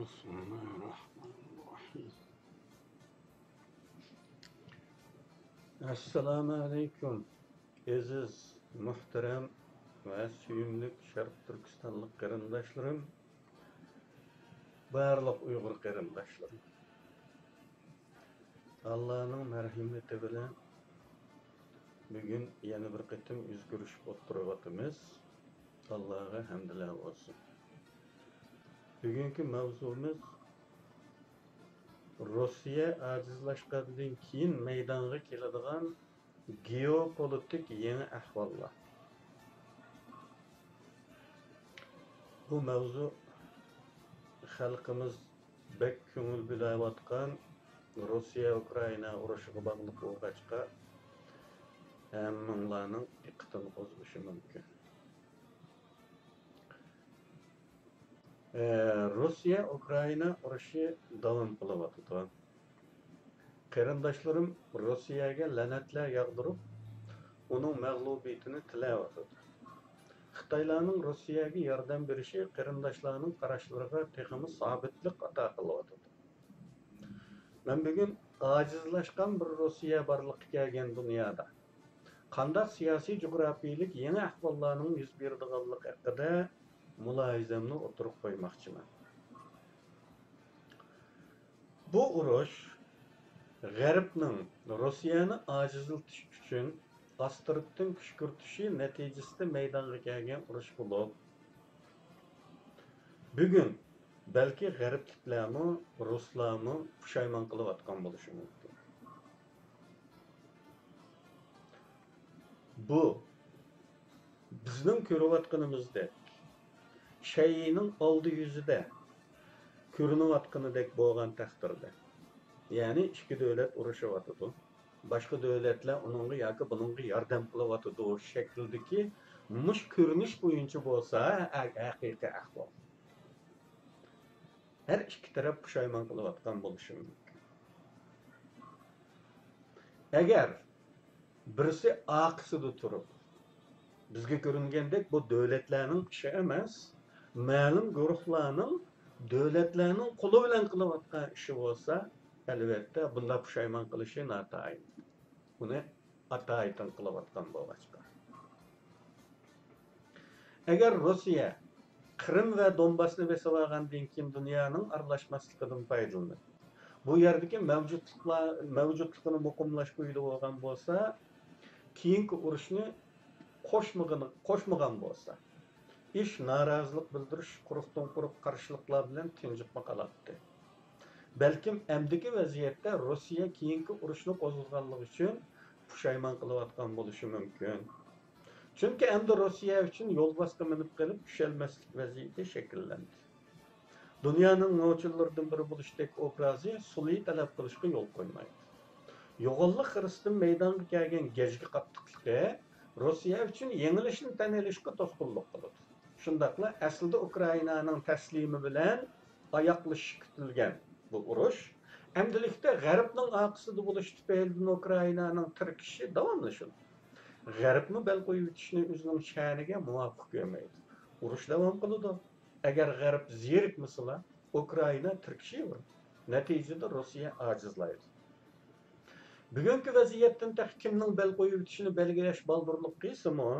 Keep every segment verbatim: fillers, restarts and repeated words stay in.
بىسمىللاھىررەھمانىررەھىم. ئەسسالامۇ ئەلەيكۇم، ئەزىز، مۇھتەرەم ۋە سۆيۈملۈك شەرقىي تۈركىستانلىق قېرىنداشلىرىم، بارلىق ئۇيغۇر قېرىنداشلىرىم. ئاللانىڭ مەرھىمىتى بىلەن بۈگۈن يەنە بىر قېتىم يۈز كۆرۈشۈپ ئولتۇرۇۋاتىمىز. ئاللاغا ھەمدىلەر بولسۇن. بۈگۈنكى ماۋزۇمىز روسىيە ئاجىزلاشقاندىن كېيىن مەيدانغا كېلىدىغان گېئوپولىتىك يېڭى ئەھۋاللار. بۇ مەۋزۇ خەلقىمىز بەك كۆڭۈل بۆلۈۋاتقان روسىيە-ئۇكرائىنا ئۇرۇشىغا باغلىق بولغاچقا، ھەممىڭلارنىڭ دىققىتىنى قوزغىشى مۇمكىن. ئە، روسىيە-ئۇكرائىنا ئۇرۇشى داۋام قىلىۋاتىدۇ. قېرىنداشلىرىم روسىيەگە لەنەتلەر ياغدۇرۇپ، ئۇنىڭ مەغلۇبىيىتىنى تىلەۋاتىدۇ. خىتايلارنىڭ روسىيەگە ياردەم بېرىشى قېرىنداشلارنىڭ قاراشلىرىغا تېخىمۇ سابىتلىق ئاتا قىلىۋاتىدۇ. مەن بۈگۈن ئاجىزلاشقان بىر روسىيە بارلىققا كەلگەن دۇنيادا قانداق سىياسىي جۇغراپىيىلىك يېڭى ئەھۋاللارنىڭ يۈز بېرىدىغانلىقى ھەققىدە مۇلاھىزەمنى ئوتتۇرىغا قويماقچىمەن. بۇ ئۇرۇش غەربنىڭ روسىيەنى ئاجىزلىتىش ئۈچۈن ئاستىرتتىن كۈشكۈرتۈشى نەتىجىسىدە مەيدانغا كەلگەن ئۇرۇش بولۇپ، بۈگۈن بەلكى غەربلىكلەرمۇ، رۇسلارمۇ پۇشايمان قىلىۋاتقان بولۇشى مۇمكىن. بۇ بىزنىڭ كۆرۈۋاتقىنىمىزدەك شەيئىنىڭ ئالدى يۈزىدە كۆرۈنۈۋاتقىنىدەك بولغان تەقدىردە، يەنى ئىككى دۆلەت ئۇرۇشۇۋاتىدۇ، باشقا دۆلەتلەر ئۇنىڭغا ياكى بۇنىڭغا ياردەم قىلىۋاتىدۇ شەكلىدىكى مۇشۇ كۆرۈنۈش بويىچە بولسا ھە-، ھەقىقىي ئەھۋال. ھەر ئىككى تەرەپ پۇشايمان قىلىۋاتقان بولۇشى مۇمكىن. ئەگەر بىرسى ئارقىسىدا تۇرۇپ، بىزگە كۆرۈنگەندەك بۇ دۆلەتلەرنىڭ ئىشى ئەمەس، مەلۇم گۇرۇھلارنىڭ، دۆلەتلەرنىڭ قولى بىلەن قىلىۋاتقان ئىشى بولسا، ئەلۋەتتە بۇنداق پۇشايمان قىلىشى ناتايىن. ئۇنى ئاتايتىن قىلىۋاتقان بولغاچقا. ئەگەر روسىيە قىرىم ۋە دونباسنى بېسىۋالغاندىن كېيىن دۇنيانىڭ ئارىلاشماسلىقىدىن پايدىلىنىپ، بۇ يەردىكى مەۋجۇتلۇقلار، مەۋجۇتلۇقىنى مۇقىملاش كويىدا بولغان بولسا، كېيىنكى ئۇرۇشنى قوشمىغىنى، قوشمىغان بولسا، ئىش نارازىلىق بىلدۈرۈش، قۇرۇقتىن قۇرۇق قارشىلىقلار بىلەن تىنجىپمۇ قالاتتى. بەلكىم ئەمدىكى ۋەزىيەتتە روسىيە كېيىنكى ئۇرۇشنى قوزغىغانلىقى ئۈچۈن پۇشايمان قىلىۋاتقان بولۇشى مۇمكىن. چۈنكى ئەمدى روسىيە ئۈچۈن يولۋاسقا مىنىپ قېلىپ چۈشەلمەسلىك ۋەزىيىتى شەكىللەندى. دۇنيانىڭ نوچىلىرىدىن بىرى بولۇشتەك ئوبرازى سۇلھى تەلەپ قىلىشقا يول قويمايدۇ. يوغانلىق خىرىستىن مەيدانغا كەلگەن گەجگە قاتتىقلىقى روسىيە ئۈچۈن يېڭىلىشنى تەن ئېلىشقا توسقۇنلۇق قىلىدۇ. شۇنداقلا ئەسلىدە ئۇكرائىنانىڭ تەسلىمى بىلەن ئاياغلىشىشى كۈتۈلگەن بۇ ئۇرۇش ئەمدىلىكتە غەربنىڭ ئارقىسىدا بولۇشى تۈپەيلىدىن ئۇكرائىنانىڭ تىركىشىشى داۋاملىشىدۇ. غەربمۇ بەل قويۇۋېتىشنى ئۆزىنىڭ شەنىگە مۇۋاپىق كۆرمەيدۇ. ئۇرۇش داۋام قىلىدۇ. ئەگەر غەرب زېرىكمىسىلا، ئۇكرائىنا تىركىشىۋېرىدۇ. نەتىجىدە روسىيە ئاجىزلايدۇ. بۈگۈنكى ۋەزىيەتتىن تېخى كىمنىڭ بەل قويۇۋېتىشىنى بەلگىلەش بالدۇرلۇق قىلسىمۇ،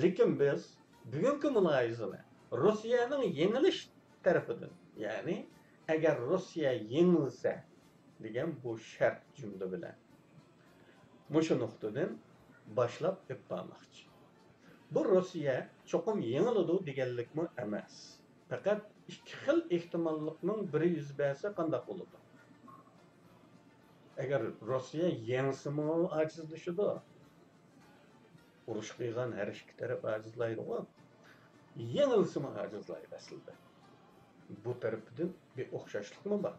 لېكىن بىز بۈگۈنكى مۇلاھىزىنى روسىيەنىڭ يېڭىلىش تەرىپىدىن، يەنى ئەگەر روسىيە يېڭىلسە دېگەن بۇ شەرت جۈملە بىلەن مۇشۇ نۇقتىدىن باشلاپ ئېلىپ بارماقچى. بۇ روسىيە چوقۇم يېڭىلىدۇ دېگەنلىكمۇ ئەمەس. پەقەت ئىككى خىل ئېھتىماللىقنىڭ بىرى يۈز بەرسە قانداق بولىدۇ؟ ئەگەر روسىيە يەڭسىمۇ ئاجىزلىشىدۇ. ئۇرۇش قىلغان ھەر ئىككى تەرەپ ئاجىزلايدىغۇ. يېڭىلسىمۇ ئاجىزلايدۇ ئەسلىدە. بۇ تەرىپىدىن بىر ئوخشاشلىقمۇ بار.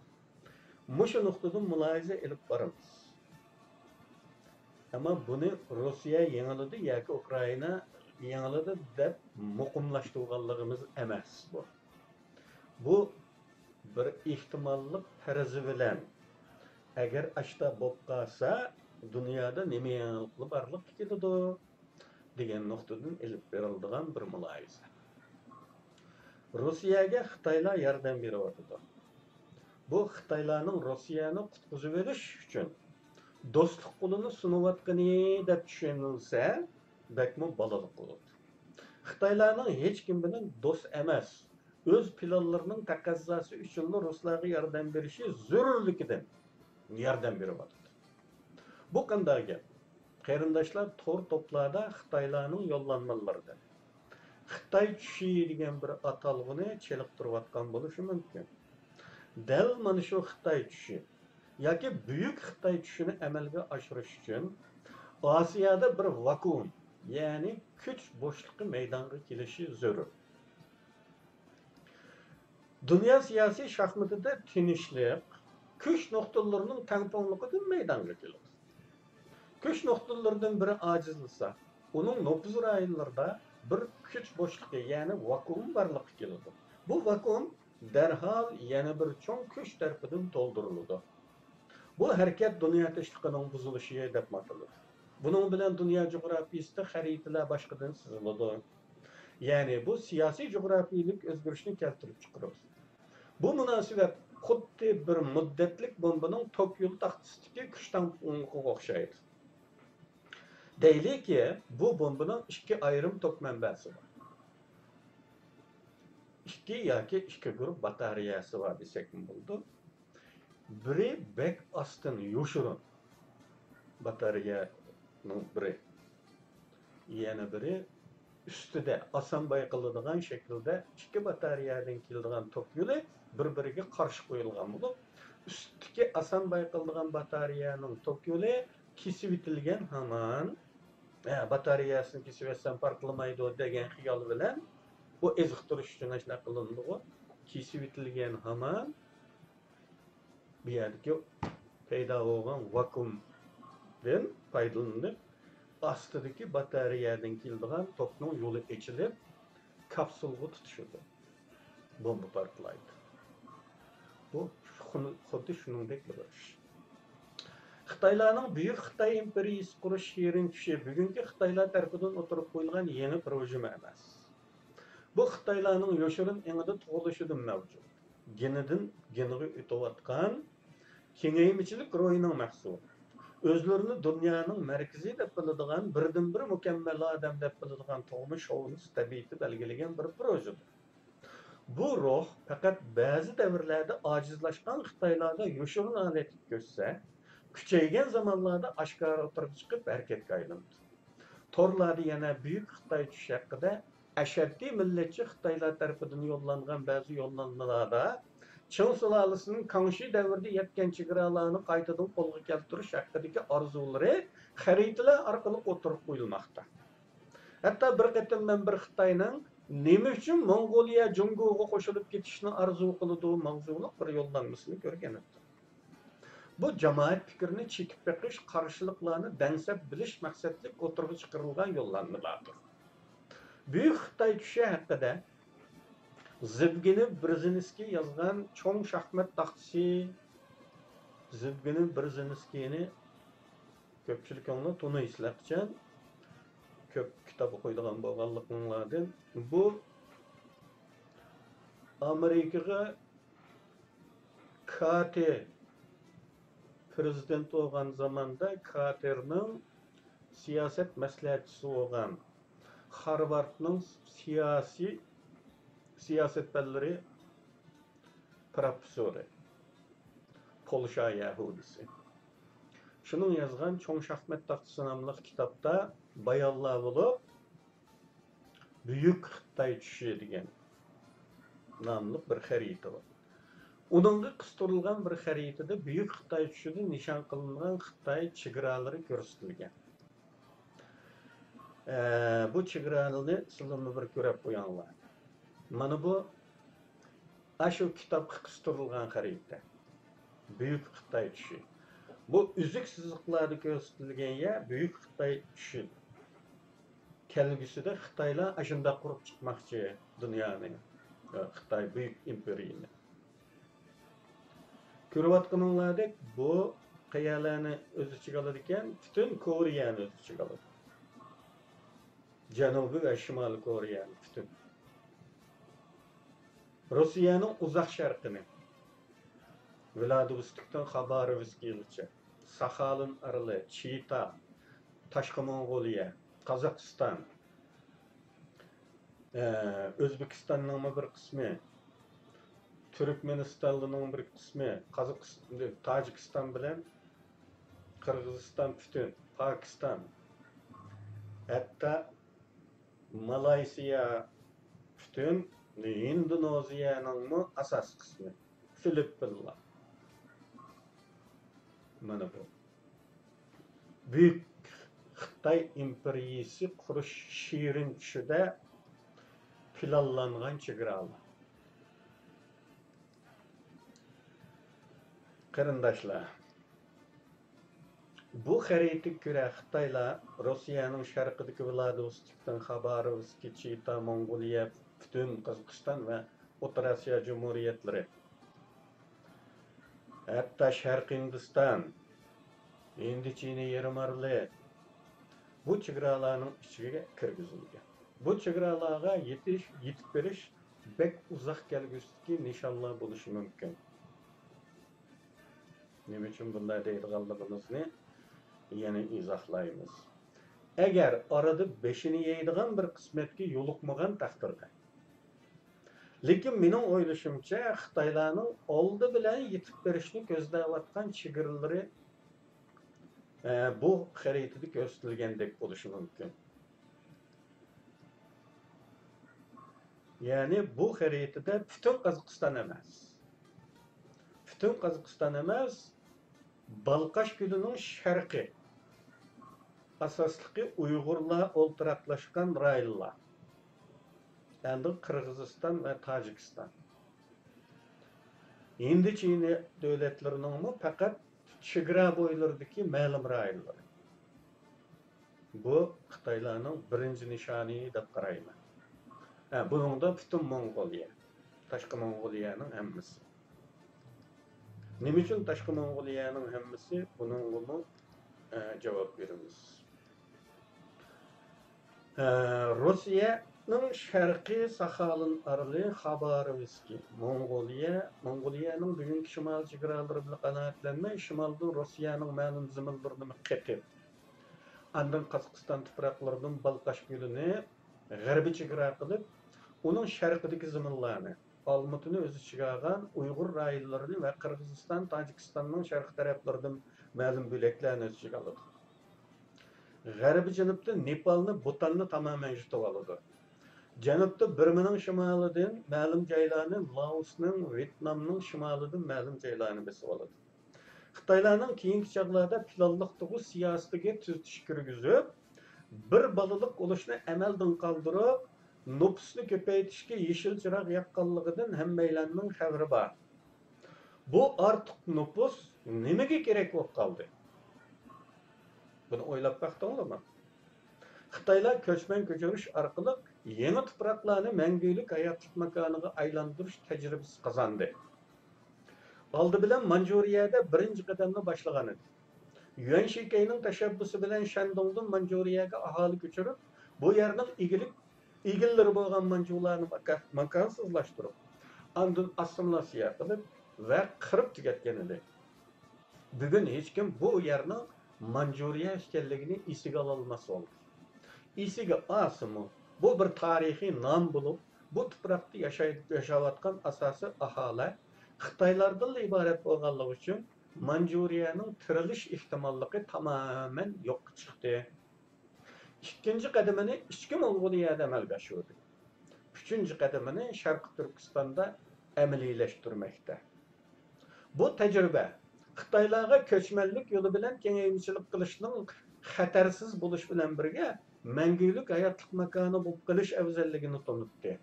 مۇشۇ نۇقتىدىن مۇلاھىزە ئېلىپ بارىمىز. ئەمما بۇنى روسىيە يېڭىلىدى ياكى ئۇكرائىنا يېڭىلىدى دەپ مۇقىملاشتۇرغانلىقىمىز ئەمەس بۇ. بۇ بىر ئېھتىماللىق پەرىزى بىلەن، ئەگەر ئاشتا بولۇپ قالسا، دۇنيادا نېمە يېڭىلىقلار بارلىققا كېلىدۇ؟ دېگەن نۇقتىدىن ئېلىپ بېرىلىدىغان بىر مۇلاھىزە. روسىيەگە خىتايلار ياردەم بېرىۋاتىدۇ. بۇ خىتايلارنىڭ روسىيەنى قۇتقۇزۇۋېلىش ئۈچۈن دوستلۇق قولىنى سۇنۇۋاتقىنى دەپ چۈشىنىلسە، بەكمۇ بالىلىق بولىدۇ. خىتايلارنىڭ ھېچكىم بىلەن دوست ئەمەس، ئۆز پىلانلىرىنىڭ تەقەززاسى ئۈچۈنلا رۇسلارغا ياردەم بېرىشى زۆرۈرلۈكىدىن ياردەم بېرىۋاتىدۇ. بۇ قانداق گەپ؟ قېرىنداشلار تور توپلاردا خىتايلارنىڭ يوللانمىلىرىدىن خىتاي چۈشى دېگەن بىر ئاتالغۇنى چېلىقتۇرۇۋاتقان بولۇشى مۇمكىن. دەل مانا شۇ خىتاي چۈشى ياكى بۈيۈك خىتاي چۈشىنى ئەمەلگە ئاشۇرۇش ئۈچۈن ئاسىيادا بىر ۋاكۇئۇم، يەنى كۈچ بوشلۇقى مەيدانغا كېلىشى زۆرۈر. دۇنيا سىياسىي شاھمىتىدا تىنچلىق كۈچ نۇقتىلىرىنىڭ تەڭپۇڭلۇقىدىن مەيدانغا كېلىدۇ. كۈچ نۇقتىلىرىدىن بىرى ئاجىزلىسا، ئۇنىڭ نوپۇز رايونلىرىدا بىر كۈچ بوشلۇقى، يەنى ۋاكۇئۇم بارلىققا كېلىدۇ. بۇ ۋاكۇئۇم دەرھال يەنە بىر چوڭ كۈچ تەرىپىدىن تولدۇرۇلىدۇ. بۇ ھەرىكەت دۇنيا تىنچلىقىنىڭ بۇزۇلۇشى دەپمۇ ئاتىلىدۇ. بۇنىڭ بىلەن دۇنيا جۇغراپىيىسىدە خەرىتىلەر باشقىدىن سىزىلىدۇ. يەنى بۇ سىياسىي جۇغراپىيىلىك ئۆزگىرىشنى كەلتۈرۈپ چىقىرىدۇ. بۇ مۇناسىۋەت خۇددى بىر مۇددەتلىك بومبىنىڭ توك يولى تاختىسىدىكى كۈچ تەڭپۇڭلۇقىغا ئوخشايدۇ. دەيلىكى، بۇ بومبىنىڭ ئىككى ئايرىم توك مەنبەسى بار. ئىككى ياكى ئىككى گۇرۇپ باتارېيەسى بار دېسەكمۇ بولىدۇ. بىرى بەك ئاستىن يوشۇرۇن باتارېيەنىڭ بىرى. يەنە بىرى ئۈستىدە ئاسان بايقىلىدىغان شەكىلدە ئىككى باتارېيەدىن كېلىدىغان توك يولى بىر-بىرىگە قارشى قويۇلغان بولۇپ، ئۈستتىكى ئاسان بايقىلىدىغان باتارېيەنىڭ توك يولى كېسىۋېتىلگەن ھامان، ھە، باتارېيەسىنى كېسىۋەتسەم پارتلىمايدۇ دېگەن خىيال بىلەن، بۇ ئېزىقتۇرۇش ئۈچۈن ئاشۇنداق قىلىنىدىغۇ، كېسىۋېتىلگەن ھامان بۇ يەردىكى پەيدا بولغان ۋاكۇئۇمدىن پايدىلىنىپ، ئاستىدىكى باتارېيەدىن كېلىدىغان توكنىڭ يولى ئېچىلىپ، كاپسۇلغا تۇتىشىدۇ. بومبا پارتلايدۇ. بۇ خۇددى شۇنىڭدەكلا بىر ئىش. خىتايلارنىڭ بۈيۈك خىتاي ئىمپېرىيىسى قۇرۇش شېرىن چۈشى بۈگۈنكى خىتايلار تەرىپىدىن ئوتتۇرىغا قويۇلغان يېڭى بىر ھۇجۇم ئەمەس. بۇ خىتايلارنىڭ يوشۇرۇن ئېڭىدا تۇغۇلۇشىدىن مەۋجۇت، گېنىدىن گېنىغا ئۆتۈۋاتقان كېڭەيمىچىلىك روھىنىڭ مەھسۇلى. ئۆزلىرىنى دۇنيانىڭ مەركىزى دەپ بىلىدىغان، بىردىنبىر مۇكەممەل ئادەم دەپ بىلىدىغان تۇغما شوۋىنىست تەبىئىتى بەلگىلىگەن بىر پروژىدۇر. بۇ روھ پەقەت بەزى دەۋرلەردە ئاجىزلاشقان خىتايلاردا يوشۇرۇن ھالەتتە كۆرسە، كۈچەيگەن زامانلاردا ئاشكارا ئوتتۇرىغا چىقىپ ھەرىكەتكە ئايلىنىدۇ. تورلاردا يەنە بۈيۈك خىتاي چۈشى ھەققىدە ئەشەددىي مىللەتچى خىتايلار تەرىپىدىن يوللانغان بەزى يوللانمىلاردا چىڭ سۇلالىسىنىڭ كاڭشى دەۋرىدە يەتكەن چېگرالارنى قايتىدىن قولغا كەلتۈرۈش ھەققىدىكى ئارزۇلىرى خەرىتىلەر ئارقىلىق ئوتتۇرىغا قويۇلماقتا. ھەتتا بىر قېتىم مەن بىر خىتاينىڭ نېمە ئۈچۈن موڭغۇلىيە جۇڭگوغا قوشۇلۇپ كېتىشنى ئارزۇ قىلىدۇ ماۋزۇلۇق بىر يوللانمىسىنى كۆرگەنىدىم. بۇ جامائەت پىكرىنى چېكىپ بېقىش، قارشىلىقلارنى دەڭسەپ بىلىش مەقسەتلىك ئوتتۇرىغا چىقىرىلغان يوللانمىلاردۇر. بۈيۈك خىتاي چۈشى ھەققىدە زېۋگېنى برېزىنسكىي يازغان چوڭ شاھمات تاختىسى، زېۋگېنى برېزىنسكىينى كۆپچىلىكىڭلار تونۇيسىلەر قىچان، كۆپ كىتاب ئوقۇيدىغان بولغانلىقىڭلاردىن. بۇ ئامېرىكىغا كارتېر پرېزىدېنت بولغان زاماندا كارتېرنىڭ سىياسەت مەسلىھەتچىسى بولغان، خارۋاردنىڭ سىياسىي، سىياسەت پەنلىرى پروفېسسورى، پولشا يەھۇدىيسى. شۇنىڭ يازغان چوڭ شاھمات تاختىسى ناملىق كىتابتا بايانلار بولۇپ، بۈيۈك خىتاي چۈشى دېگەن ناملىق بىر خەرىتە بار. ئۇنىڭغا قىستۇرۇلغان بىر خەرىتىدە بۈيۈك خىتاي چۈشىدە نىشان قىلىنغان خىتاي چېگرالىرى كۆرسىتىلگەن. ئە، بۇ چېگرانى سىلىمۇ بىر كۆرۈپ قويۇڭلار. مانا بۇ ئاشۇ كىتابقا قىستۇرۇلغان خەرىتە. بۈيۈك خىتاي چۈشى. بۇ ئۈزۈك سىزىقلاردا كۆرسىتىلگەن يەر بۈيۈك خىتاي چۈشى. كەلگۈسىدە خىتايلار ئاشۇنداق قۇرۇپ چىقماقچى دۇنيانى، خىتاي بۈيۈك ئىمپېرىيىنى. كۆرۈۋاتقىنىڭلاردەك بۇ قەيەرلەرنى ئۆز ئىچىگە ئالىدىكەن؟ پۈتۈن كورېيەنى ئۆز ئىچىگە ئالىدۇ. جەنۇبىي ۋە شىمالىي كورېيەنى پۈتۈن. روسىيەنىڭ ئۇزاق شەرقىنى، ۋلادىۋوستوكتىن خاباروۋسكىغىچە، ساخالىن ئارىلى، چىتا، تاشقى موڭغۇلىيە، قازاقىستان، ئە، ئۆزبېكىستاننىڭمۇ بىر قىسمى، تۈركمەنىستاننىڭ بىر قىسمى، قازاقىس-، تاجىكىستان بىلەن قىرغىزىستان پۈتۈن، پاكىستان، ھەتتا مالايسىيا پۈتۈن، ھىندونېزىيەنىڭمۇ ئاساسىي قىسمى، فىلىپپىنلار. مانا بۇ بۈيۈك خىتاي ئىمپېرىيىسى قۇرۇش شېرىن چۈشىدە پىلانلانغان چېگرالار. قېرىنداشلار، بۇ خەرىتىگە كۆرە، خىتايلار روسىيەنىڭ شەرقىدىكى ۋلادىۋوستوكتىن خاباروۋسكى، چىتا، موڭغۇلىيە، پۈتۈن قازاقىستان ۋە ئوتتۇرا ئاسىيا جۇمھۇرىيەتلىرى، ھەتتا شەرقىي ھىندىستان، ھىندىچىنى يېرىم ئارىلى بۇ چېگرالارنىڭ ئىچىگە كىرگۈزۈلگەن. بۇ چېگرالارغا يېتىش، يېتىپ بېرىش بەك ئۇزاق كەلگۈسىدىكى نىشانلار بولۇشى مۇمكىن. نېمە ئۈچۈن بۇنداق دەيدىغانلىقىمىزنى يەنە ئىزاھلايمىز. ئەگەر ئارىدا بېشىنى يەيدىغان بىر قىسمەتكە يولۇقمىغان تەقدىردە. لېكىن مېنىڭ ئويلىشىمچە، خىتايلارنىڭ ئالدى بىلەن يېتىپ بېرىشنى كۆزلەۋاتقان چېگرىلىرى، ئە، بۇ خەرىتىدە كۆرسىتىلگەندەك بولۇشى مۇمكىن. يەنى بۇ خەرىتىدە پۈتۈن قازاقىستان ئەمەس. پۈتۈن قازاقىستان ئەمەس، بالقاش كۆلىنىڭ شەرقى، ئاساسلىقى ئۇيغۇرلار ئولتۇراقلاشقان رايونلار، ئاندىن قىرغىزىستان ۋە تاجىكىستان، ھىندى چىنى دۆلەتلىرىنىڭمۇ پەقەت چېگرا بويلىرىدىكى مەلۇم رايونلىرى. بۇ خىتايلارنىڭ بىرىنچى نىشانى دەپ قارايمەن. ھە، بۇنىڭدا پۈتۈن موڭغۇلىيە، تاشقى موڭغۇلىيەنىڭ ھەممىسى. نېمە ئۈچۈن تاشقى موڭغۇلىيەنىڭ ھەممىسى؟ بۇنىڭغىمۇ، ئە، جاۋاب بېرىمىز. ئە، روسىيەنىڭ شەرقىي ساخالىن ئارىلى، خاباروۋسكى، موڭغۇلىيە، موڭغۇلىيەنىڭ بۈگۈنكى شىمال چېگرالىرى بىلەن قانائەتلەنمەي، شىمالدىن روسىيەنىڭ مەلۇم زېمىنلىرىنى قېقىپ، ئاندىن قازاقىستان تۇپراقلىرىدىن بالقاش كۆلىنى غەربىي چېگرا قىلىپ، ئۇنىڭ شەرقىدىكى زېمىنلارنى، ئالمۇتىنى ئۆز ئىچىگە ئالغان ئۇيغۇر رايونلىرىنى ۋە قىرغىزىستان، تاجىكىستاننىڭ شەرقىي تەرەپلىرىدىن مەلۇم بۆلەكلەرنى ئۆز ئىچىگە ئالىدۇ. غەربىي جەنۇبتا نېپالنى، بۇتاننى تامامەن يۇتۇۋالىدۇ. جەنۇبتا بىرمىنىڭ شىمالىدىن مەلۇم جايلارنى، لائوسنىڭ، ۋيېتنامنىڭ شىمالىدىن مەلۇم جايلارنى بېسىۋالىدۇ. خىتايلارنىڭ كېيىنكى چاغلاردا پىلانلىق تۇغۇش سىياسىتىگە تۈزىتىش كىرگۈزۈپ، بىر بالىلىق بولۇشنى ئەمەلدىن قالدۇرۇپ، نوپۇسنى كۆپەيتىشكە يېشىل چىراغ ياققانلىقىدىن ھەممەيلەننىڭ خەۋىرى بار. بۇ ئارتۇق نوپۇس نېمىگە كېرەك بولۇپ قالدى؟ بۇنى ئويلاپ باقتىڭلارمۇ؟ خىتايلار كۆچمەن كۆچۈرۈش ئارقىلىق يېڭى تۇپراقلارنى مەڭگۈلۈك ھاياتلىق ماكانىغا ئايلاندۇرۇش تەجرىبىسى قازاندى. ئالدى بىلەن مانجۇرىيەدە بىرىنچى قەدەمنى باشلىغان ئىدى. يۈەن شىكەينىڭ تەشەببۇسى بىلەن شەندۇڭدىن مانجۇرىيەگە ئاھالە كۆچۈرۈپ، بۇ يەرنىڭ ئىگىلىك، ئىگىلىرى بولغان مانجۇلارنى ماكا-، ماكانسىزلاشتۇرۇپ، ئاندىن ئاسسىمىلياتسىيە قىلىپ ۋە قىرىپ تۈگەتكەن ئىدى. بۈگۈن ھېچكىم بۇ يەرنىڭ مانجۇرىيە ئىكەنلىكىنى ئېسىگە ئالالماس بولدى. ئېسىگە ئالسىمۇ، بۇ بىر تارىخىي نام بولۇپ، بۇ تۇپراقتا ياشاي-، ياشاۋاتقان ئاساسىي ئاھالە خىتايلاردىنلا ئىبارەت بولغانلىقى ئۈچۈن، مانجۇرىيەنىڭ تىرىلىش ئېھتىماللىقى تامامەن يوققا چىقتى. ئىككىنچى قەدىمىنى ئىچكى موڭغۇلىيەدە ئەمەلگە ئاشۇردى. ئۈچىنچى قەدىمىنى شەرقىي تۈركىستاندا ئەمەلىيلەشتۈرمەكتە. بۇ تەجرىبە خىتايلارغا كۆچمەنلىك يولى بىلەن كېڭەيمىچىلىك قىلىشنىڭ خەتەرسىز بولۇش بىلەن بىرگە، مەڭگۈلۈك ھاياتلىق ماكانى بولۇپ قېلىش ئەۋزەللىكىنى تونۇتتى.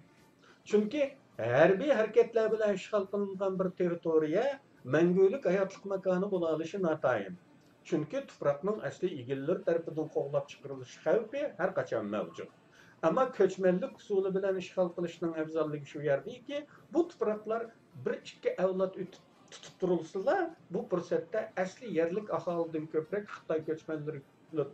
چۈنكى ھەربىي ھەرىكەتلەر بىلەن ئىشغال قىلىنغان بىر تېررىتورىيە مەڭگۈلۈك ھاياتلىق ماكانى بولالىشى ناتايىن. چۈنكى تۇپراقنىڭ ئەسلى ئىگىلىرى تەرىپىدىن قوغلاپ چىقىرىلىش خەۋپى ھەر قاچان مەۋجۇت. ئەمما كۆچمەنلىك ئۇسۇلى بىلەن ئىشغال قىلىشنىڭ ئەۋزەللىكى شۇ يەردىكى، بۇ تۇپراقلار بىر ئىككى ئەۋلاد ئۆتۈپ، تۇتۇپ تۇرۇلسىلا، بۇ پۇرسەتتە ئەسلى يەرلىك ئاھالىدىن كۆپرەك خىتاي كۆچمەنلىرى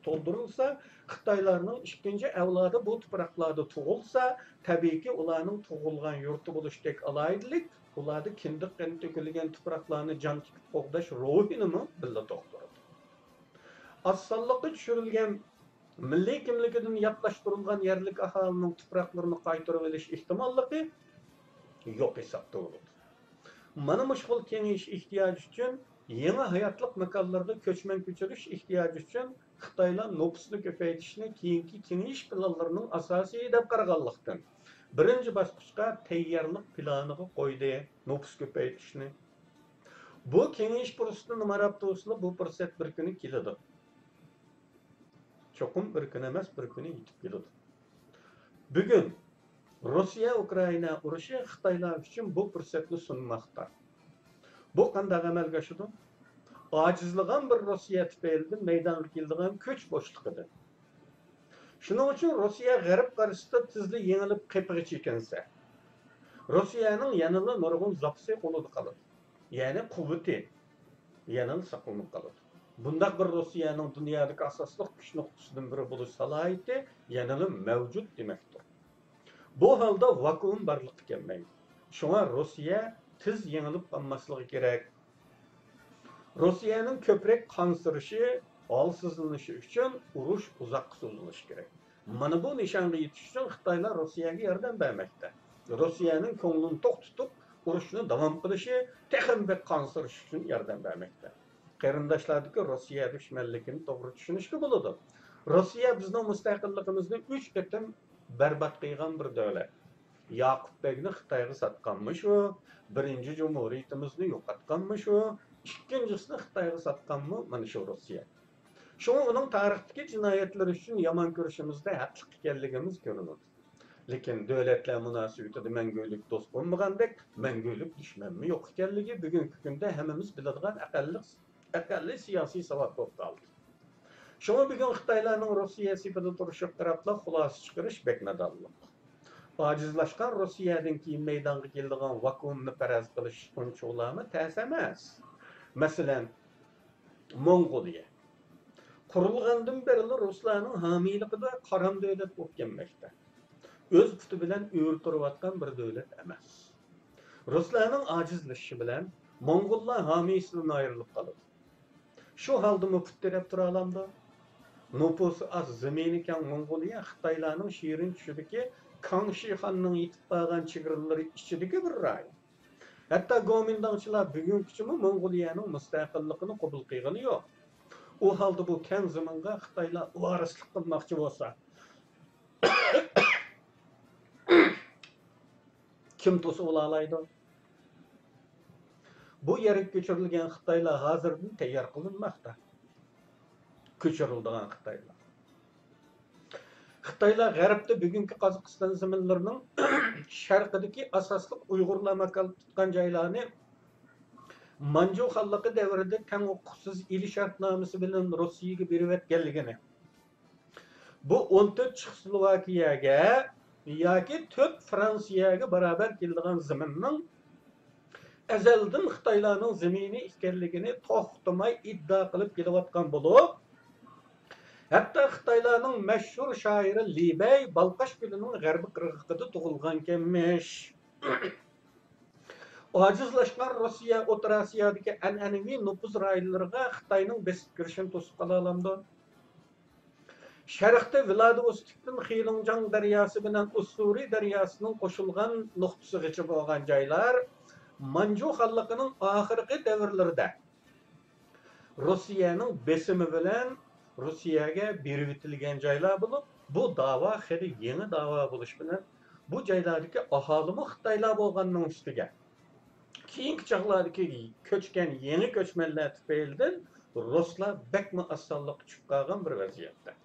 تولدۇرۇلسا، خىتايلارنىڭ ئىككىنچى ئەۋلادى بۇ تۇپراقلاردا تۇغۇلسا، تەبىئىيكى، ئۇلارنىڭ تۇغۇلغان يۇرتى بولۇشتەك ئالاھىدىلىك ئۇلاردا كىندىك قېنى تۆكۈلگەن تۇپراقلارنى جان تىكىپ قوغداش روھىنىمۇ بىللە تۇغدۇرىدۇ. ئاز سانلىققا چۈشۈرۈلگەن، مىللىي كىملىكىدىن ياتلاشتۇرۇلغان يەرلىك ئاھالىنىڭ تۇپراقلىرىنى قايتۇرۇۋېلىش ئېھتىماللىقى يوق ھېسابتا بولىدۇ. مانا مۇشۇ خىل كېڭىيىش ئېھتىياجى ئۈچۈن يېڭى ھاياتلىق ماكانلىرىغا كۆچمەن كۆچۈرۈش ئېھتىياجى ئۈچۈن خىتايلار نوپۇسنى كۆپەيتىشنى كېيىنكى كېڭىيىش پىلانلىرىنىڭ ئاساسى دەپ قارىغانلىقتىن، بىرىنچى باسقۇچقا تەييارلىق پىلانىغا قويدى نوپۇس كۆپەيتىشنى. بۇ كېڭىيىش پۇرسىتىنى ماراپ تۇرسىلا، بۇ پۇرسەت بىر كۈنى كېلىدۇ. چوقۇم بىر كۈنى ئەمەس، بىر كۈنى يېتىپ كېلىدۇ. بۈگۈن روسىيە-ئۇكرائىنا ئۇرۇشى خىتايلار ئۈچۈن بۇ پۇرسەتنى سۇنماقتا. بۇ قانداق ئەمەلگە ئاشىدۇ؟ ئاجىزلىغان بىر روسىيە تۈپەيلىدىن مەيدانغا كېلىدىغان كۈچ بوشلۇقىدىن. شۇنىڭ ئۈچۈن روسىيە غەرب قارشىسىدا تېزلا يېڭىلىپ قېپىغا چېكىنسە، روسىيەنىڭ يەنىلا نۇرغۇن زاپىسى قولىدا قالىدۇ. يەنى قۇۋۋىتى يەنىلا ساقلىنىپ قالىدۇ. بۇنداق بىر روسىيەنىڭ دۇنيادىكى ئاساسلىق كۈچ نۇقتىسىدىن بىرى بولۇش سالاھىيىتى يەنىلا مەۋجۇت دېمەكتۇر. بۇ ھالدا ۋاكۇئۇم بارلىققا كەلمەيدۇ. شۇڭا روسىيە تېز يېڭىلىپ قالماسلىقى كېرەك. روسىيەنىڭ كۆپرەك قانسىرىشى، ھالسىزلىنىشى ئۈچۈن ئۇرۇش ئۇزاققا سوزۇلۇشى كېرەك. مانا بۇ نىشانغا يېتىش ئۈچۈن خىتايلار روسىيەگە ياردەم بەرمەكتە. روسىيەنىڭ كۆڭلىنى توق تۇتۇپ، ئۇرۇشنى داۋام قىلىشى، تېخىمۇ بەك قانسىرىشى ئۈچۈن ياردەم بەرمەكتە. قېرىنداشلاردىكى روسىيە دۈشمەنلىكىنى توغرا چۈشىنىشكە بولىدۇ. روسىيە بىزنىڭ مۇستەقىللىقىمىزنى ئۈچ قېتىم بەربات قىلغان بىر دۆلەت. ياقۇپ بەگنى خىتايغا ساتقانمۇ شۇ، بىرىنچى جۇمھۇرىيىتىمىزنى يوقاتقانمۇ شۇ، ئىككىنچىسىنى خىتايغا ساتقانمۇ مانا شۇ روسىيە. شۇڭا ئۇنىڭ تارىختىكى جىنايەتلىرى ئۈچۈن يامان كۆرۈشىمىزدە ھەقلىق ئىكەنلىكىمىز كۆرۈنىدۇ. لېكىن دۆلەتلەر مۇناسىۋىتىدە مەڭگۈلۈك دوست بولمىغاندەك، مەڭگۈلۈك دۈشمەنمۇ يوق ئىكەنلىكى بۈگۈنكى كۈندە ھەممىمىز بىلىدىغان ئەقەللىق، ئەقەللىي سىياسىي ساۋات بولۇپ قالدى. شۇڭا بۈگۈن خىتايلارنىڭ روسىيە سېپىدا تۇرۇشىغا قاراپلا خۇلاسە چىقىرىش بەك نادانلىق. ئاجىزلاشقان روسىيەدىن كېيىن مەيدانغا كېلىدىغان ۋاكۇئۇمنى پەرەز قىلىش ئۇنچىۋالامۇ تەس ئەمەس. مەسىلەن، موڭغۇلىيە. قۇرۇلغاندىن بېرىلا رۇسلارنىڭ ھامىيلىقىدا قارام دۆلەت بولۇپ كەلمەكتە. ئۆز پۇتى بىلەن ئۆرە تۇرۇۋاتقان بىر دۆلەت ئەمەس. رۇسلارنىڭ ئاجىزلىشىشى بىلەن موڭغۇللار ھامىيسىدىن ئايرىلىپ قالىدۇ. شۇ ھالدىمۇ پۇت تىرەپ تۇرالامدۇ؟ نوپۇسى ئاز، زېمىنى كەڭ موڭغۇلىيە خىتايلارنىڭ شېرىن چۈشىدىكى كاڭشى خاننىڭ يېتىپ بارغان چېگرىلىرى ئىچىدىكى بىر رايون. ھەتتا گومىنداڭچىلار بۈگۈنگىچىمۇ موڭغۇلىيەنىڭ مۇستەقىللىقىنى قوبۇل قىلغىنى يوق. ئۇ ھالدا بۇ كەڭ زېمىنغا خىتايلار ۋارىسلىق قىلماقچى بولسا، كىم توسۇۋالالايدۇ؟ بۇ يەرگە كۆچۈرۈلگەن خىتايلار ھازىردىن تەييار قىلىنماقتا. كۆچۈرۈلىدىغان خىتايلار. خىتايلار غەربتە بۈگۈنكى قازاقىستان زېمىنلىرىنىڭ شەرقىدىكى ئاساسلىق ئۇيغۇرلار ماكان تۇتقان جايلارنى مانجۇ خانلىقى دەۋرىدە تەڭ ھوقۇقسىز ئىلى شەرتنامىسى بىلەن روسىيەگە بېرىۋەتكەنلىكىنى، بۇ ئون تۆت چېخوسلوۋاكىيەگە ياكى تۆت فرانسىيەگە باراۋەر كېلىدىغان زېمىننىڭ ئەزەلدىن خىتايلارنىڭ زېمىنى ئىكەنلىكىنى توختىماي ئىددىئا قىلىپ كېلىۋاتقان بولۇپ، ھەتتا خىتايلارنىڭ مەشھۇر شائىرى لى بەي بالقاش كۆلىنىڭ غەربىي قىرغىقىدا تۇغۇلغانكەنمىش. ئاجىزلاشقان روسىيە ئوتتۇرا ئاسىيادىكى ئەنئەنىۋى نوپۇز رايونلىرىغا خىتاينىڭ بېسىپ كىرىشىنى توسۇپ قالالامدۇ؟ شەرقتە ۋلادىۋوستوكتىن خېلۇڭجاڭ دەرياسى بىلەن ئۇسسۇرى دەرياسىنىڭ قوشۇلغان نۇقتىسىغىچە بولغان جايلار مانجۇ خانلىقىنىڭ ئاخىرقى دەۋرلىرىدە روسىيەنىڭ بېسىمى بىلەن روسىيەگە بېرىۋېتىلگەن جايلار بولۇپ، بۇ داۋا خېلى يېڭى داۋا بولۇش بىلەن، بۇ جايلاردىكى ئاھالىمۇ خىتايلار بولغاننىڭ ئۈستىگە، كېيىنكى چاغلاردىكى كۆچكەن يېڭى كۆچمەنلەر تۈپەيلىدىن رۇسلار بەكمۇ ئاز سانلىققا چۈشۈپ قالغان بىر ۋەزىيەتتە.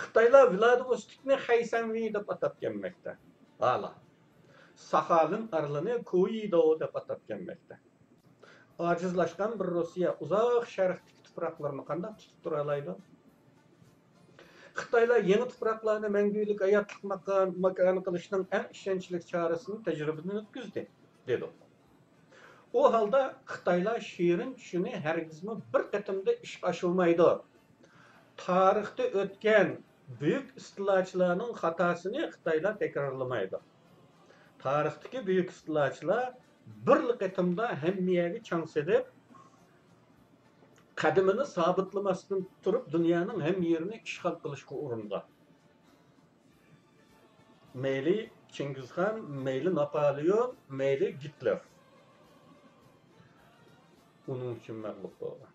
خىتايلار ۋلادىۋوستوكنى خەيسەنۋى دەپ ئاتاپ كەلمەكتە. ھالا ساخالىن ئارىلىنى كويىدو دەپ ئاتاپ كەلمەكتە. ئاجىزلاشقان بىر روسىيە ئۇزاق شەرقتىكى تۇپراقلىرىنى قانداق تۇتۇپ تۇرالايدۇ؟ خىتايلار يېڭى تۇپراقلارنى مەڭگۈلۈك ھاياتلىق ماكان، ماكانى قىلىشنىڭ ئەڭ ئىشەنچلىك چارىسىنى تەجرىبىدىن ئۆتكۈزدى، دېدۇق. ئۇ ھالدا خىتايلار شېرىن چۈشىنى ھەرگىزمۇ بىر قېتىمدا ئىشقا ئاشۇرمايدۇ. تارىختا ئۆتكەن بۈيۈك ئىستىلاچىلارنىڭ خاتاسىنى خىتايلار تەكرارلىمايدۇ. تارىختىكى بۈيۈك ئىستىلاچىلار بىرلا قېتىمدا ھەممە يەرگە چاڭ سېلىپ، قەدىمىنى سابىتلىماستىن تۇرۇپ، دۇنيانىڭ ھەممە يېرىنى ئىشغال قىلىشقا ئۇرۇنغان. مەيلى چىڭگىزخان، مەيلى ناپالېئون، مەيلى گىتلېر. ئۇنىڭ ئۈچۈن مەغلۇپ بولغان.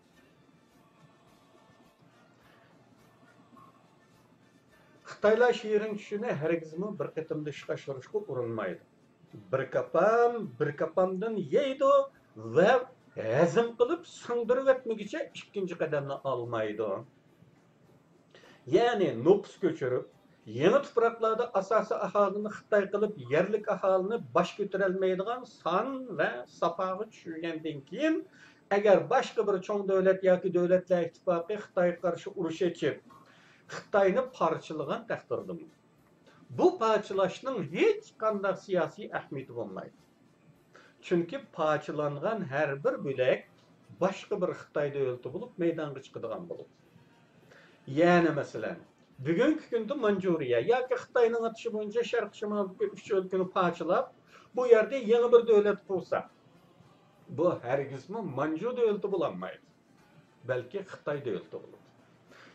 خىتايلار شېرىن چۈشىنى ھەرگىزمۇ بىر قېتىمدا ئىشقا ئاشۇرۇشقا ئۇرۇنمايدۇ. بىر كاپام، بىر كاپامدىن يەيدۇ ۋە ھەزىم قىلىپ سىڭدۈرۈۋەتمىگۈچە ئىككىنچى قەدەمنى ئالمايدۇ. يەنى نوپۇس كۆچۈرۈپ، يېڭى تۇپراقلاردا ئاساسىي ئاھالىنى خىتاي قىلىپ، يەرلىك ئاھالىنى باش كۆتۈرەلمەيدىغان سان ۋە ساپاغا چۈشۈرگەندىن كېيىن، ئەگەر باشقا بىر چوڭ دۆلەت ياكى دۆلەتلەر ئىتتىپاقى خىتايغا قارشى ئۇرۇش ئېچىپ، خىتاينى پارچىلىغان تەقدىردىمۇ، بۇ پارچىلاشنىڭ ھېچقانداق سىياسىي ئەھمىيىتى بولمايدۇ. چۈنكى پارچىلانغان ھەر بىر بۆلەك باشقا بىر خىتاي دۆلىتى بولۇپ مەيدانغا چىقىدىغان بولىدۇ. يەنى مەسىلەن، بۈگۈنكى كۈندە مانجۇرىيە ياكى خىتاينىڭ ئاتىشى بويىچە شەرقىي شىمالدىكى ئۈچ ئۆلكىنى پارچىلاپ، بۇ يەردە يېڭى بىر دۆلەت قۇرسا، بۇ ھەرگىزمۇ مانجۇ دۆلىتى بولالمايدۇ. بەلكى خىتاي دۆلىتى بولىدۇ.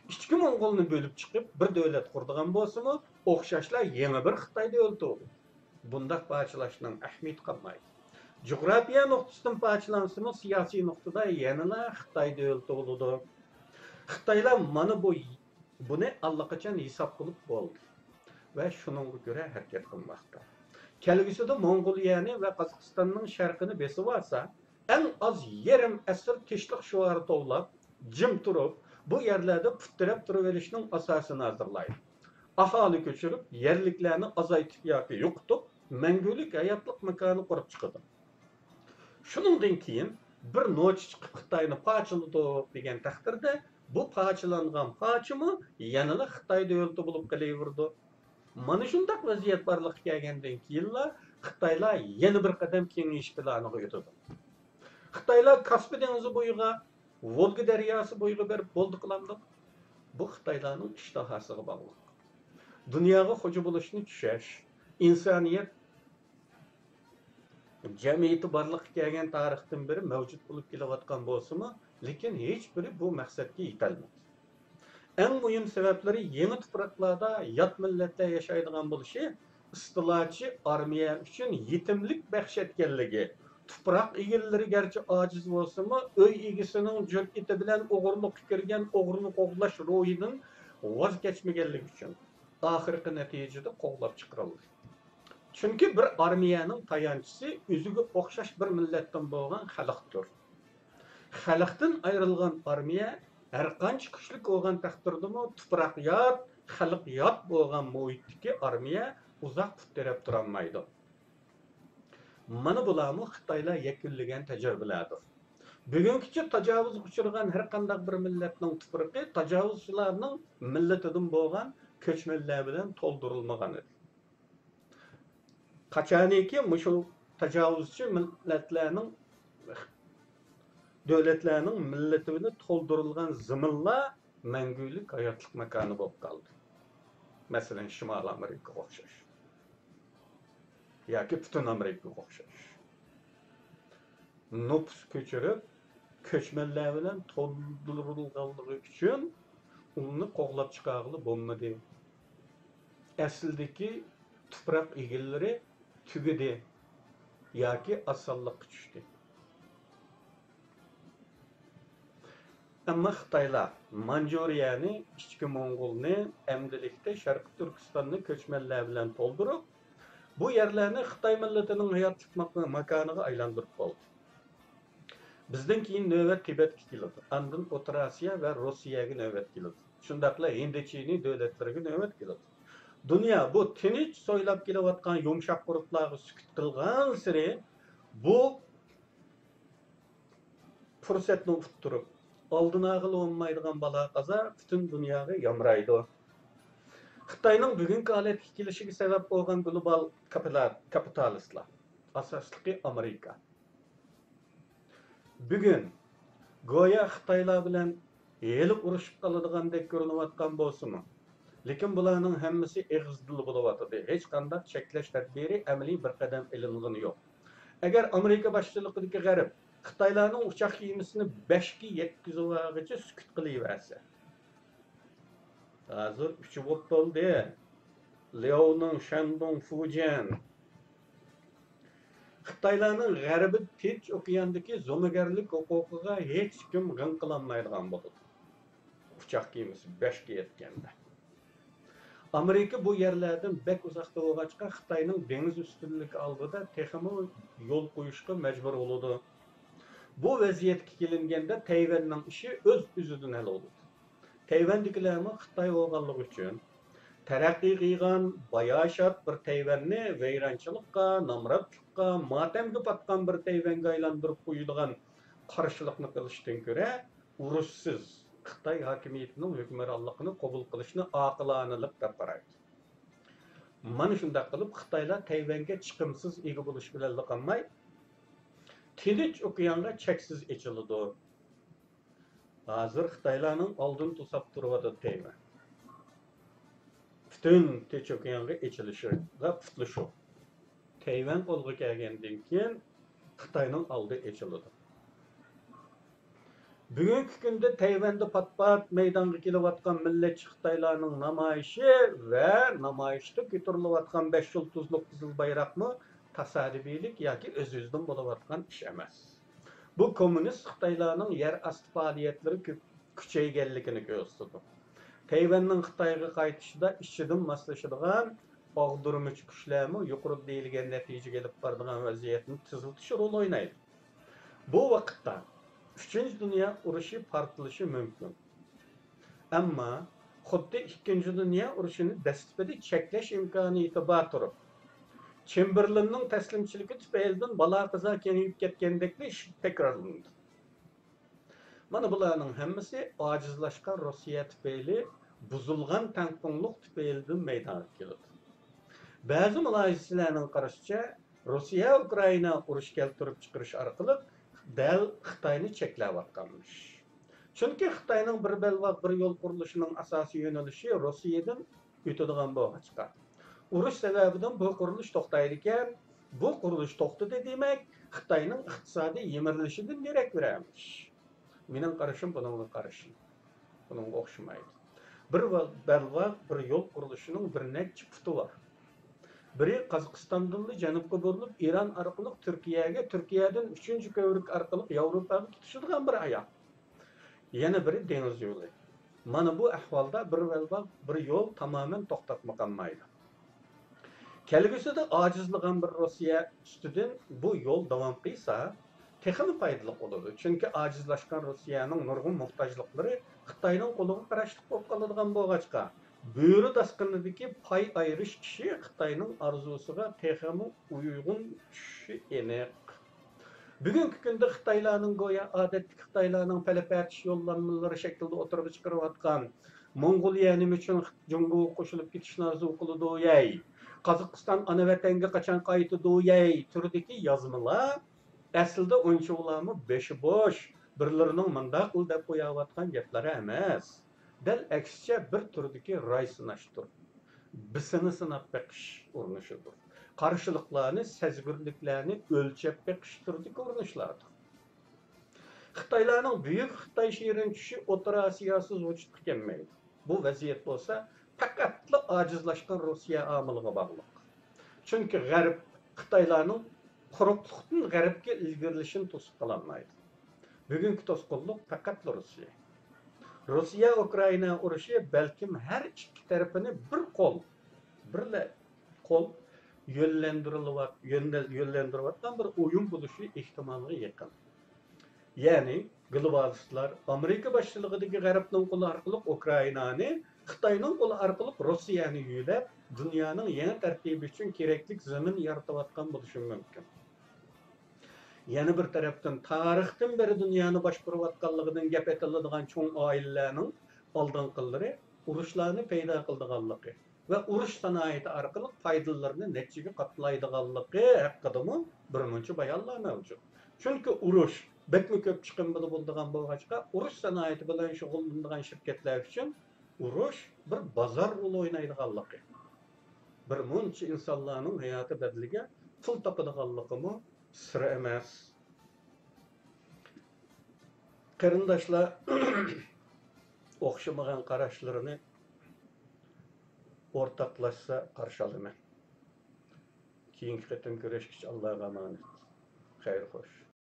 ئىچكى موڭغۇلنى بۆلۈپ چىقىپ، بىر دۆلەت قۇرىدىغان بولسىمۇ، ئوخشاشلا يېڭى بىر خىتاي دۆلىتى بولىدۇ. بۇنداق پارچىلاشنىڭ ئەھمىيىتى قالمايدۇ. جۇغراپىيە نۇقتىسىدىن پارچىلانسىمۇ، سىياسىي نۇقتىدا يەنىلا خىتاي دۆلىتى بولىدۇ. خىتايلار مانا بۇ، بۇنى ئاللىقاچان ھېساب قىلىپ بولدى ۋە شۇنىڭغا كۆرە ھەرىكەت قىلماقتا. كەلگۈسىدە موڭغۇلىيەنى ۋە قازاقىستاننىڭ شەرقىنى بېسىۋالسا، ئەڭ ئاز يېرىم ئەسىر تىنچلىق شوئارى توۋلاپ، جىم تۇرۇپ، بۇ يەرلەردە پۇت تىرەپ تۇرۇۋېلىشنىڭ ئاساسىنى ھازىرلايدۇ. ئاھالە كۆچۈرۈپ، يەرلىكلەرنى ئازايتىپ ياكى يوقىتىپ، مەڭگۈلۈك ھاياتلىق ماكانى قۇرۇپ چىقىدۇ. شۇنىڭدىن كېيىن بىر نوچى چىقىپ خىتاينى پارچىلىدۇق دېگەن تەقدىردە، بۇ پارچىلانغان پارچىمۇ يەنىلا خىتاي دۆلىتى بولۇپ قېلىۋېرىدۇ. مانا شۇنداق ۋەزىيەت بارلىققا كەلگەندىن كېيىنلا خىتايلار يەنە بىر قەدەم كېڭىيىش پىلانىغا ئۆتىدۇ. خىتايلار كاسپى دېڭىزى بويىغا، ۋولگا دەرياسى بويىغا بېرىپ بولدى قىلامدۇ؟ بۇ خىتايلارنىڭ ئىشتىھاسىغا باغلىق. دۇنياغا خوجا بولۇشنى چۈشەش، ئىنسانىيەت جەمئىيىتى بارلىققا كەلگەن تارىختىن بېرى مەۋجۇت بولۇپ كېلىۋاتقان بولسىمۇ، لېكىن ھېچبىرى بۇ مەقسەتكە يېتەلمىدى. ئەڭ مۇھىم سەۋەبلىرى يېڭى تۇپراقلاردا يات مىللەتلەر ياشايدىغان بولۇشى، ئىستىلاچى ئارمىيە ئۈچۈن يېتىملىك بەخش ئەتكەنلىكى، تۇپراق ئىگىلىرى گەرچە ئاجىز بولسىمۇ، ئۆي ئىگىسىنىڭ جۈرئىتى بىلەن ئوغرىلىققا كىرگەن ئوغرىنى قوغلاش روھىدىن ۋاز كەچمىگەنلىكى ئۈچۈن، ئاخىرقى نەتىجىدە قوغلاپ چىقىرىلدى. چۈنكى بىر ئارمىيەنىڭ تايانچىسى ئۆزىگە ئوخشاش بىر مىللەتتىن بولغان خەلقتۇر. خەلقتىن ئايرىلغان ئارمىيە ھەرقانچە كۈچلۈك بولغان تەقدىردىمۇ، تۇپراق يات، خەلق يات بولغان مۇھىتتىكى ئارمىيە ئۇزاق پۇت تىرەپ تۇرالمايدۇ. مانا بۇلارمۇ خىتايلار يەكۈنلىگەن تەجرىبىلەردۇر. بۈگۈنگىچە تاجاۋۇزغا ئۇچرىغان ھەرقانداق بىر مىللەتنىڭ تۇپرىقى تاجاۋۇزچىلارنىڭ مىللىتىدىن بولغان كۆچمەنلەر بىلەن تولدۇرۇلمىغان ئىدى. قاچانكى مۇشۇ تاجاۋۇزچى مىللەتلەرنىڭ، دۆلەتلەرنىڭ مىللىتى بىلەن تولدۇرۇلغان زېمىنلار مەڭگۈلۈك ھاياتلىق ماكانى بولۇپ قالدى. مەسىلەن، شىمالىي ئامېرىكىغا ئوخشاش ياكى پۈتۈن ئامېرىكىغا ئوخشاش. نوپۇس كۆچۈرۈپ، كۆچمەنلەر بىلەن تولدۇرۇلغانلىقى ئۈچۈن ئۇنى قوغلاپ چىقارغىلى بولمىدى. ئەسلىدىكى تۇپراق ئىگىلىرى تۈگىدى ياكى ئاسانلىققا چۈشتى. ئەمما خىتايلار مانجۇرىيەنى، ئىچكى موڭغۇلنى، ئەمدىلىكتە شەرقىي تۈركىستاننى كۆچمەنلەر بىلەن تولدۇرۇپ، بۇ يەرلەرنى خىتاي مىللىتىنىڭ ھاياتلىق ماك-، ماكانىغا ئايلاندۇرۇپ بولدى. بىزدىن كېيىن نۆۋەت تىبەتكە كېلىدۇ، ئاندىن ئوتتۇرا ئاسىيا ۋە روسىيەگە نۆۋەت كېلىدۇ. شۇنداقلا ھىندىچىنى دۆلەتلىرىگە نۆۋەت كېلىدۇ. دۇنيا بۇ تىنچ سويلاپ كېلىۋاتقان يۇمشاق قۇرۇقلارغا سۈكۈت قىلغانسېرى، بۇ پۇرسەتنى ئۇتتۇرۇپ، ئالدىنى ئالغىلى بولمايدىغان بالا-قازا پۈتۈن دۇنياغا يامرايدۇ. خىتاينىڭ بۈگۈنكى ھالەتكە كېلىشىگە سەۋەب بولغان گلوبال كاپىلا-، كاپىتالىستلار، ئاساسلىقى ئامېرىكا. بۈگۈن گويا خىتايلار بىلەن ھېلى ئۇرۇشۇپ قالىدىغاندەك كۆرۈنۈۋاتقان بولسىمۇ، لېكىن بۇلارنىڭ ھەممىسى ئېغىزدىلا بولۇۋاتىدۇ. ھېچقانداق چەكلەش تەدبىرى ئەمەلىي بىر قەدەم ئېلىنغىنى يوق. ئەگەر ئامېرىكا باشچىلىقىدىكى غەرب خىتايلارنىڭ ئۇچاق كېمىسىنى بەشكە يەتكۈزۈۋالغىچە سۈكۈت قىلىۋەرسە، ھازىر ئۈچى بولۇپ بولدى. لياۋنىڭ، شەندۇڭ، فۇجيەن. خىتايلارنىڭ غەربىي تىنچ ئوكياندىكى زومىگەرلىك ھوقۇقىغا ھېچكىم غىڭ قىلالمايدىغان بولىدۇ. ئۇچاق كېمىسى بەشكە يەتكەندە. ئامېرىكا بۇ يەرلەردىن بەك ئۇزاقتا بولغاچقا، خىتاينىڭ دېڭىز ئۈستۈنلۈكى ئالدىدا تېخىمۇ يول قويۇشقا مەجبۇر بولىدۇ. بۇ ۋەزىيەتكە كېلىنگەندە، تەيۋەننىڭ ئىشى ئۆز-ئۆزىدىن ھەل بولىدۇ. تەيۋەندىكىلەرمۇ خىتاي بولغانلىقى ئۈچۈن، تەرەققىي قىلغان باياشات بىر تەيۋەننى ۋەيرانچىلىققا، نامراتلىققا، ماتەمگە پاتقان بىر تەيۋەنگە ئايلاندۇرۇپ قويىدىغان قارشىلىقنى قىلىشتىن كۆرە، ئۇرۇشسىز خىتاي ھاكىمىيىتىنىڭ ھۆكۈمرانلىقىنى قوبۇل قىلىشنى ئاقىلانىلىق دەپ قارايدۇ. مانا شۇنداق قىلىپ، خىتايلار تەيۋەنگە چىقىمسىز ئىگە بولۇش بىلەنلا قالماي، تىنچ ئوكيانغا چەكسىز ئېچىلىدۇ. ھازىر خىتايلارنىڭ ئالدىنى توساپ تۇرۇۋاتىدۇ تەيۋەن. پۈتۈن تىنچ ئوكيانغا ئېچىلىشىغا پۇتلىشىپ، تەيۋەن قولغا كەلگەندىن كېيىن خىتاينىڭ ئالدى ئېچىلىدۇ. بۈگۈنكى كۈندە تەيۋەندە پات-پات مەيدانغا كېلىۋاتقان مىللەتچى خىتايلارنىڭ نامايىشى ۋە نامايىشتا كۆتۈرۈلۈۋاتقان بەش يۇلتۇزلۇق قىزىل بايراقمۇ تاسادىپىيلىك ياكى ئۆز-ئۆزىدىن بولۇۋاتقان ئىش ئەمەس. بۇ كوممۇنىست خىتايلارنىڭ يەر ئاستى پائالىيەتلىرى كۆپ كۈچەيگەنلىكىنى كۆرسىتىدۇ. تەيۋەننىڭ خىتايغا قايتىشىدا ئىچىدىن ماسلىشىدىغان ئاغدۇرمىچى كۈچلەرمۇ يۇقىرىدا دېيىلگەن نەتىجىگە ئېلىپ بارىدىغان ۋەزىيەتنى تېزلىتىش رولى ئوينايدۇ. بۇ ۋاقىتتا ئۈچىنچى دۇنيا ئۇرۇشى پارتلىشى مۇمكىن. ئەمما خۇددى ئىككىنچى دۇنيا ئۇرۇشىنى دەسلىپىدە چەكلەش ئىمكانىيىتى بار تۇرۇپ، چېمبېرلېننىڭ تەسلىمچىلىكى تۈپەيلىدىن بالا-قازا كېڭىيىپ كەتكەندەكلا ئىش تەكرارلىنىدۇ. مانا بۇلارنىڭ ھەممىسى ئاجىزلاشقان روسىيە تۈپەيلى، بۇزۇلغان تەڭپۇڭلۇق تۈپەيلىدىن مەيدانغا كېلىدۇ. بەزى مۇلاھىزىچىلەرنىڭ قارىشىچە، روسىيە ئۇكرائىنا ئۇرۇش كەلتۈرۈپ چىقىرىش ئارقىلىق دەل خىتاينى چەكلەۋاتقانمىش. چۈنكى خىتاينىڭ بىر بەلباغ، بىر يول قۇرۇلۇشىنىڭ ئاساسىي يۆنىلىشى روسىيەدىن ئۆتىدىغان بولغاچقا، ئۇرۇش سەۋەبىدىن بۇ قۇرۇلۇش توختايدىكەن. بۇ قۇرۇلۇش توختىدى دېمەك، خىتاينىڭ ئىقتىسادىي يىمىرىلىشىدىن دېرەك بېرەرمىش. مېنىڭ قارىشىم بۇنىڭغا قارشى. بۇنىڭغا ئوخشىمايدۇ. بىر ۋە-، بەلباغ، بىر يول قۇرۇلۇشىنىڭ بىر نەچچە پۇتى بار. بىرى قازاقىستاندىنلا جەنۇبقا بۇرۇلۇپ، ئىران ئارقىلىق تۈركىيەگە، تۈركىيەدىن ئۈچىنچى كۆۋرۈك ئارقىلىق ياۋروپاغا تۇتىشىدىغان بىر ئايال. يەنە بىرى دېڭىز يولى. مانا بۇ ئەھۋالدا بىر بەلباغ، بىر يول تامامەن توختاپمۇ قالمايدۇ. كەلگۈسىدە ئاجىزلىغان بىر روسىيە ئۈستىدىن بۇ يول داۋام قىلسا، تېخىمۇ پايدىلىق بولىدۇ. چۈنكى ئاجىزلاشقان روسىيەنىڭ نۇرغۇن موھتاجلىقلىرى خىتاينىڭ قولىغا قاراشلىق بولۇپ قالىدىغان بولغاچقا، بۆرە داسقىنىدىكى پاي ئايرىش ئىشى خىتاينىڭ ئارزۇسىغا تېخىمۇ ئۇيغۇن چۈشۈشى ئېنىق. بۈگۈنكى كۈندە خىتايلارنىڭ گويا ئادەتتىكى خىتايلارنىڭ پەلە-پەتىش يوللانمىلىرى شەكلىدە ئوتتۇرىغا چىقىرىۋاتقان، موڭغۇلىيە نېمە ئۈچۈن جۇڭگوغا قوشۇلۇپ كېتىشنى ئارزۇ قىلىدۇ يەي، قازاقىستان ئانا ۋەتەنگە قاچان قايتىدۇ يەي تۈرىدىكى يازمىلار ئەسلىدە ئۇنچىۋالامۇ بېشى بوش، بىرلىرىنىڭ مۇنداقلا دەپ قوياۋاتقان گەپلىرى ئەمەس. دەل ئەكسىچە، بىر تۈردىكى راي سىناشتۇر، بىسىنى سىناپ بېقىش ئۇرۇنۇشىدۇر. قارشىلىقلارنى سەزگۈرلۈكلەرنى ئۆلچەپ بېقىش تۈرىدىكى ئۇرۇنۇشلاردۇر. خىتايلارنىڭ بۈيۈك خىتاي شېرىن چۈشى ئوتتۇرا ئاسىياسىز ۋۇجۇدقا كەلمەيدۇ. بۇ ۋەزىيەت بولسا پەقەتلا ئاجىزلاشقان روسىيە ئامىلىغا باغلىق. چۈنكى غەرب خىتايلارنىڭ قۇرۇقلۇقتىن غەربكە ئىلگىرىلىشىنى توسۇپ قالالمايدۇ. بۈگۈنكى توسقۇنلۇق پەقەتلا روسىيە. روسىيە-ئۇكرائىنا ئۇرۇشى بەلكىم ھەر ئىككى تەرىپىنى بىر قول، بىرلا قول يۆنلەندۈرۈلۈۋات-، يۆنلە-، يۆنلەندۈرۈۋاتقان بىر ئويۇن بولۇشى ئېھتىمالغا يېقىن. يەنى گلوبالىستلار ئامېرىكا باشچىلىقىدىكى غەربنىڭ قولى ئارقىلىق ئۇكرائىنانى، خىتاينىڭ قولى ئارقىلىق روسىيەنى يۆلەپ، دۇنيانىڭ يېڭى تەرتىپى ئۈچۈن كېرەكلىك زېمىن يارىتىۋاتقان بولۇشى مۇمكىن. يەنە بىر تەرەپتىن، تارىختىن بېرى دۇنيانى باشقۇرۇۋاتقانلىقىدىن گەپ ئېتىلىدىغان چوڭ ئائىلىلەرنىڭ ئالدىنقىلىرى ئۇرۇشلارنى پەيدا قىلىدىغانلىقى ۋە ئۇرۇش سانائىتى ئارقىلىق پايدىلىرىنى نەچچىگە قاتلايدىغانلىقى ھەققىدىمۇ بىرمۇنچە بايانلار مەۋجۇت. چۈنكى ئۇرۇش بەكمۇ كۆپ چىقىم بولىدىغان بولغاچقا، ئۇرۇش سانائىتى بىلەن شۇغۇللىنىدىغان شىركەتلەر ئۈچۈن ئۇرۇش بىر بازار رولى ئوينايدىغانلىقى، بىر مۇنچە ئىنسانلارنىڭ ھاياتى بەدىلىگە پۇل تاپىدىغانلىقىمۇ سىر ئەمەس. قېرىنداشلار ئوخشىمىغان قاراشلىرىنى ئورتاقلاشسا قارشى ئالىمەن. كېيىنكى قېتىم كۆرۈشكىچە ئاللاغا ئامانەت. خەير خوش.